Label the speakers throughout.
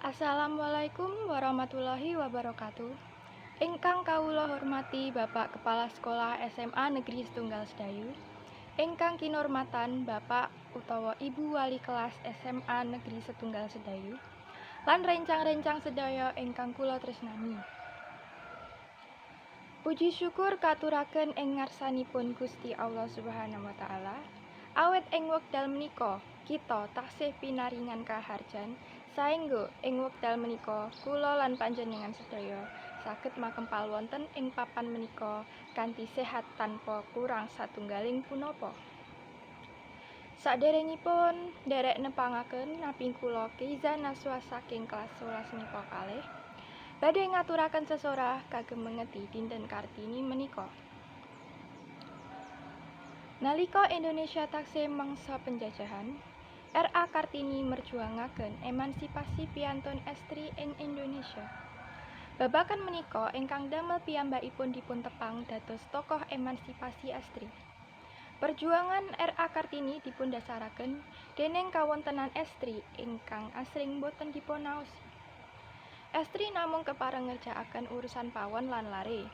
Speaker 1: Assalamualaikum warahmatullahi wabarakatuh. Ingkang kawula hormati Bapak Kepala Sekolah SMA Negeri Setunggal Sedayu. Ingkang kinurmatan Bapak utawa Ibu Wali Kelas SMA Negeri Setunggal Sedayu. Lan rencang-rencang sedaya ingkang kula tresnani. Puji syukur katuraken ing ngarsanipun Gusti Allah Subhanahu wa taala. Awit ing wekdal menika kita taksih pinaringan kaharjan saengga ing wekdal menika kula lan panjenengan sedaya saged makempal wonten ing papan menika kanthi sehat tanpa kurang satunggaling punapa. Saderengipun nderek nepangaken napi kula Keiza Naswa saking kelas 11 MIPA kalih badhe ngaturaken sesorah kagem mengeti dinten Kartini menika. Nalika Indonesia taksih mangsa penjajahan, R.A. Kartini merjuangaken emansipasi piantun estri ing Indonesia. Babagan menika ingkang damel piyambakipun dipuntepang dados tokoh emansipasi estri. Perjuangan R.A. Kartini dipundhasaraken dening kawontenan estri ingkang asring boten dipunaosi. Estri namung kepareng ngerjakaken urusan pawon lan lare,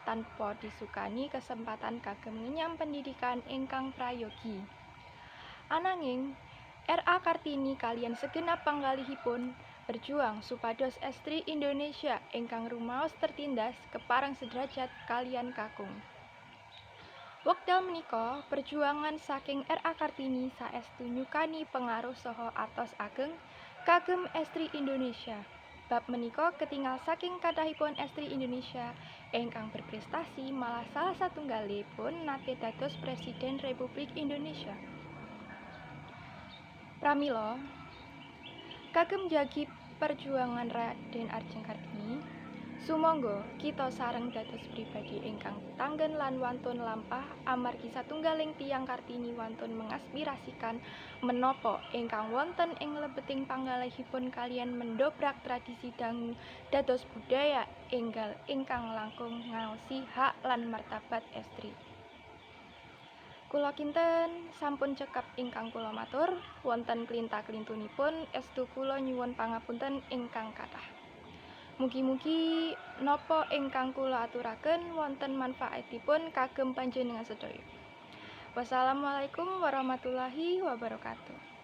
Speaker 1: tanpa disukani kesempatan kagem ngenyam pendidikan ingkang prayogi. Ananging, R.A. Kartini kaliyan segenap panggalihipun berjuang supados estri Indonesia ingkang rumaos tertindas kepareng sederajat kaliyan kakung. Wekdal menika perjuangan saking R.A. Kartini saestu nyukani pengaruh saha artos ageng kagem estri Indonesia. Bab menika ketingal saking kathahipun estri Indonesia ingkang berprestasi malah salah satunggalipun nate dados Presiden Republik Indonesia. Pramila, kagem njagi perjuangan Raden Ajeng Kartini, sumangga kita sareng dados pribadi ingkang tanggen lan wantun lampah amargi satunggaling tiyang Kartini wantun mengaspirasikan menapa ingkang wonten ing lebeting panggalihipun kaliyan mendobrak tradisi dangu dados budaya enggal ingkang langkung ngaosi hak lan martabat estri. Kula kinten sampun cekap ingkang kula matur, wonten klinta-klintunipun estu kula nyuwun pangapunten ingkang kathah. Mugi-mugi napa ingkang kula aturaken wonten manfaatipun kagem panjenengan sedaya. Wassalamualaikum warahmatullahi wabarakatuh.